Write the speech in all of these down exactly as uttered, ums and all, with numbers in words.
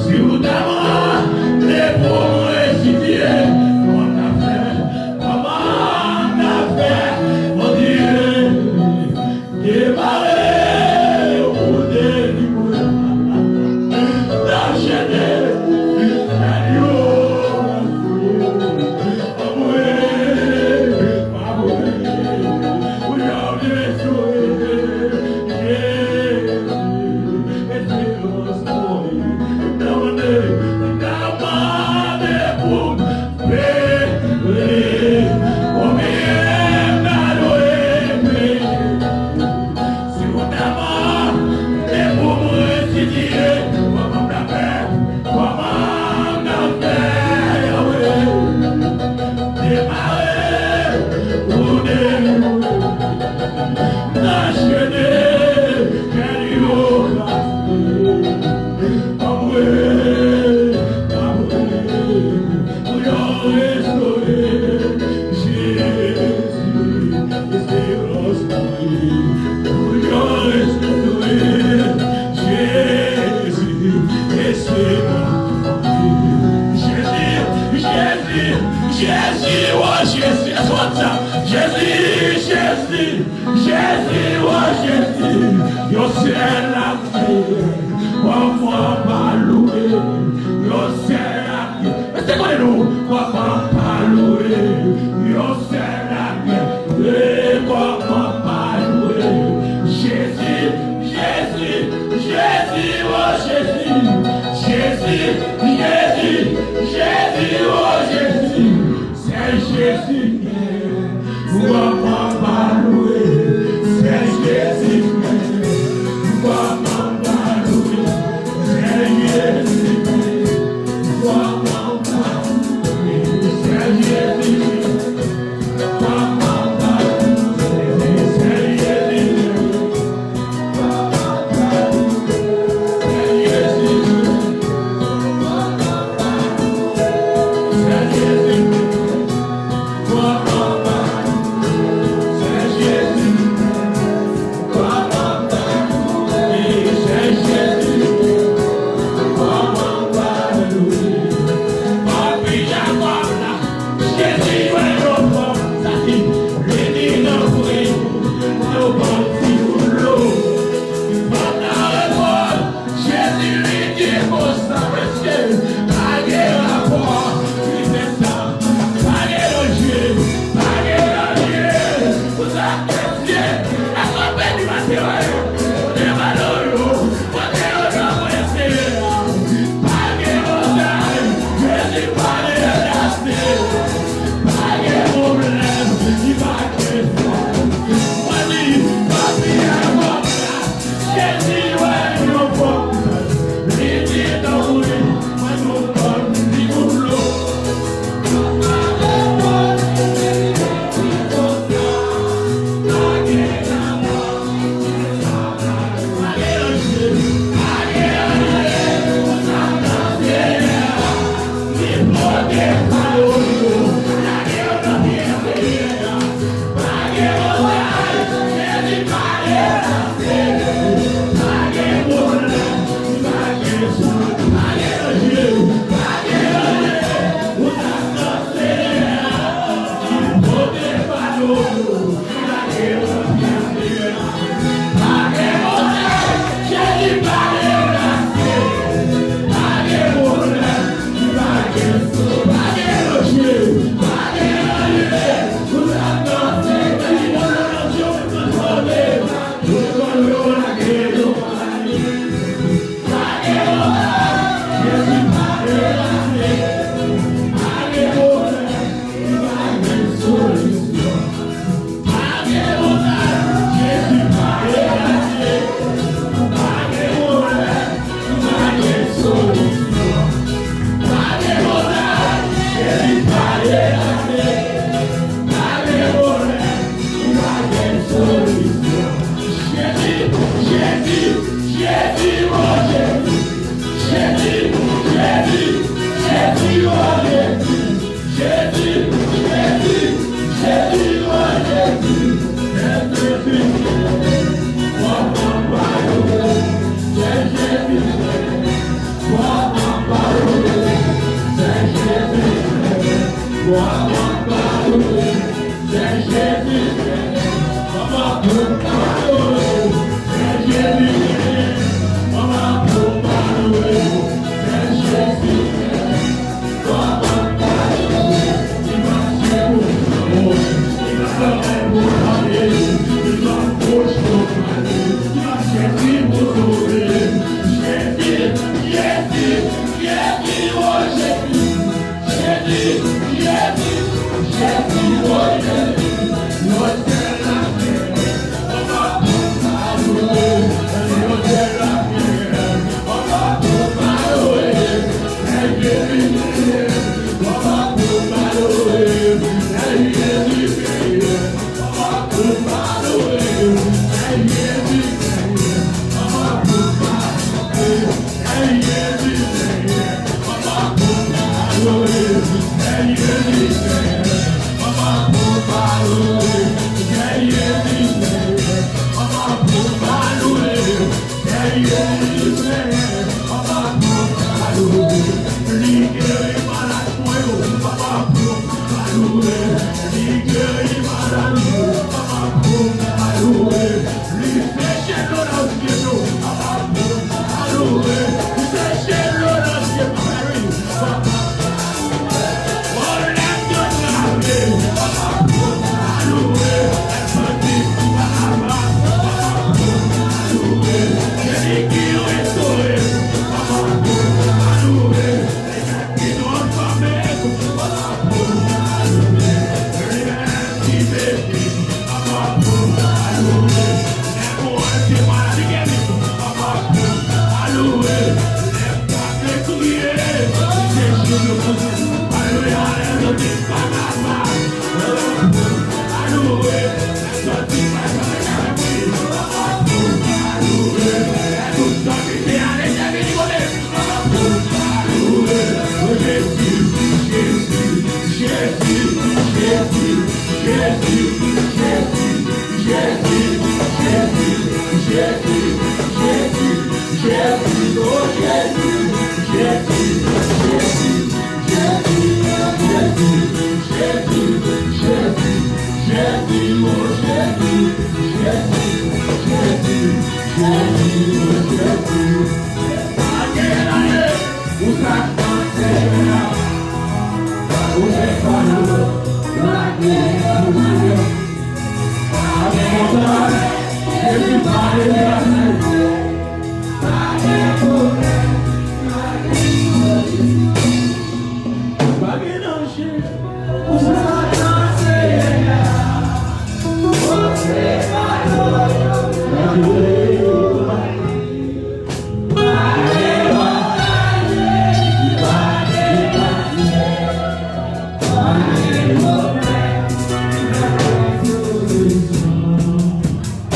Si w ta mande pou mwen etidye, kòman m ta fè? Kòman m ta fè? Bondye, depare ou delivre m nan chèn yo. Si w ta mande pou mwen etidye, kòman m ta fè? Kòman m ta fè, Yahweh? Depare ou delivre m nan chèn yo. Anmwe, anmwe, pou yo restore Jezi, esperans mwen. Pou yo restore Jezi, esperans mwen. Jezi, Jezi, Jezi, o Jezi, èske w konn sa? Jezi, Jezi, Jezi, o Jezi, yon sèl lapriyè, kòman pa louwe, yon sèl lapriyè. Èske konnen nou, kòman pa louwe, yon sèl lapriyè, e kòman pa louwe, Jezi, Jezi, Jezi, o Jezi, Jezi, Jezi, Jezi, o Jezi. Sèl Jezi m gen, kòman pa louwe. Sèl Jezi m gen, kòman pa louwe. Sèl Jezi m gen, kòman pa louwe. Sèl Jezi m gen, kòman pa louwe. Sèl Jezi m gen.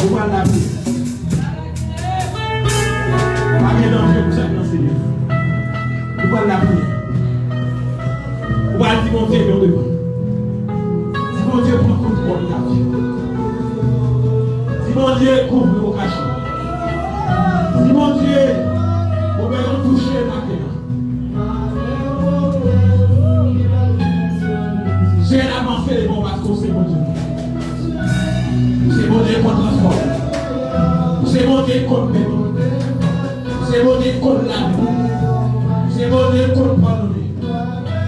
Ou pral lapriyè. Pa gen danje pou sa k nan Senyè. Ou pral lapriyè. Ou pral di Bondye non devan. Di Bondye pran kontwòl lavi. Di Bondye kouvri w, kache w. Di Bondye ou bezwen touche maten an. Jèn avanse devan w paske w se Bondye. Ou se Bondye k konn transfòme. Ou se Bondye k konn beni. Ou se Bondye k konn lavi. Ou se Bondye k konn padone.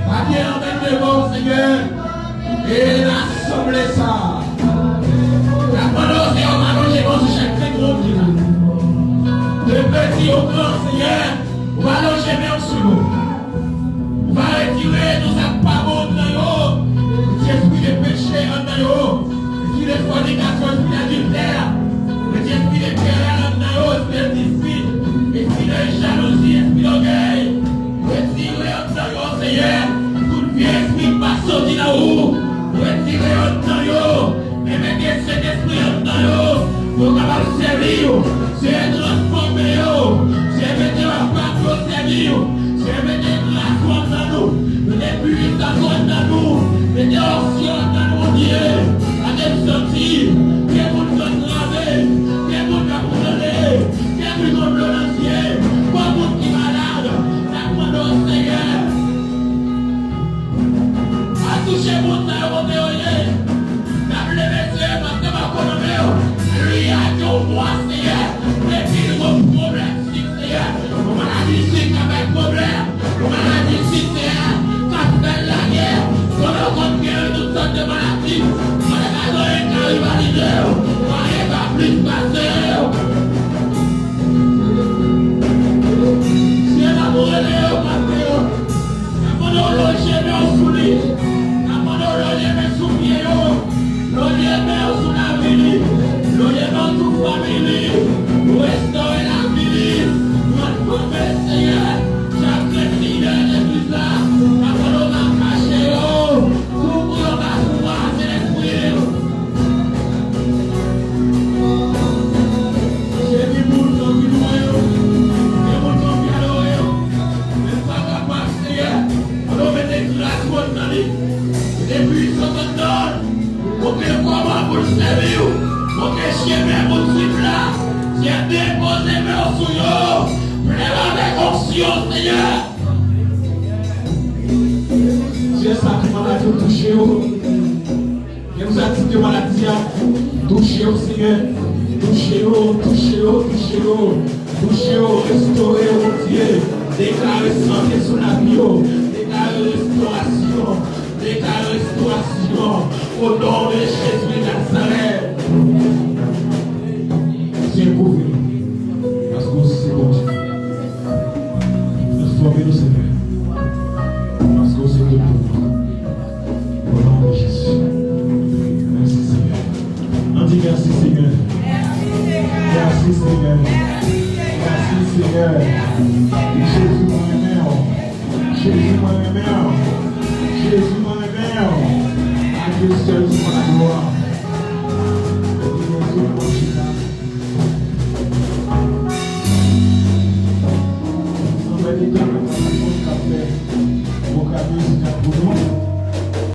Pa gen anyen devan w, Senyè. E nan asanble sa a, n ap mande w, Senyè, w alonje men w sou chak grenn moun ki la. De piti o gran, Senyè, w alonje men w sou yo. Ou va retire tout sa k pa bon anndan yo. Retire espri de peche anndan yo. Espri de fònikasyon, espri de adiltè. Retire espri de kèrèl anndan yo, espri de dispit, espri de jalouzi, espri dògèy. Retire anndan yo, Senyè, tout vye espri k pa soti nan ou. Retire yo anndan yo. E mete Sentespri anndan yo, pou yo kapab sèvi w. Seyè, transfòme yo. Seyè, mete yo apa pou yo sèvi w. Seyè, mete gras ou anndan nou. Mete pwisans ou anndan nou. Mete onksyon anndan nou, Bondye. Gade m santi gen moun k antrave, gen moun k ap kondane, gen moun k gen dlo nan zye, gen moun ki malad. N ap mande w, Senyè, al touche moun sa yo kote yo ye. N ap leve zye yo, n ap kanpe akò nan men yo. Alelouya, gen yon mwa, Senyè. Depi nou Fanmi li, restore lavi li, rann fanmi, Senyè, chak kretyen ki nan legliz la, pa fè nou mal kache yo, pou, pou yo ka pouvwa, Senyè, pou yo. Jezi, moun ki louwe yo, gen moun ki adore yo, men pa kapab, Senyè, pou nou mete gras ou nan li, mete pwisans ou nan li. Montre kòman pou n sèvi w. Montre chemen pou n swiv la. Senyè, depoze men w sou yo. Plen avèk onksyon, Senyè. Senyè, sa ki maladi yo touche yo. Gen sa ki te maladi a. Touche yo, Senyè. Touche yo, touche yo, touche yo. Touche yo, restore yo, Bondye. Deklare sante sou lavi yo. Deklare restorasyon. Deklare restorasyon. O non de Jezi de Nazarèt. Senyè, kouvri nou. Paske w se Bondye. Transfòme nou, Senyè. Paske w se tout pou nou. O non de Jezi. Mèsi, Senyè. Ann di mèsi, Senyè. Mèsi, Senyè. Mèsi, Senyè. Jezi, mwen renmen w. Jezi, mwen renmen w. Jezi, mwen renmen w. A Dye sèl tout la glwa.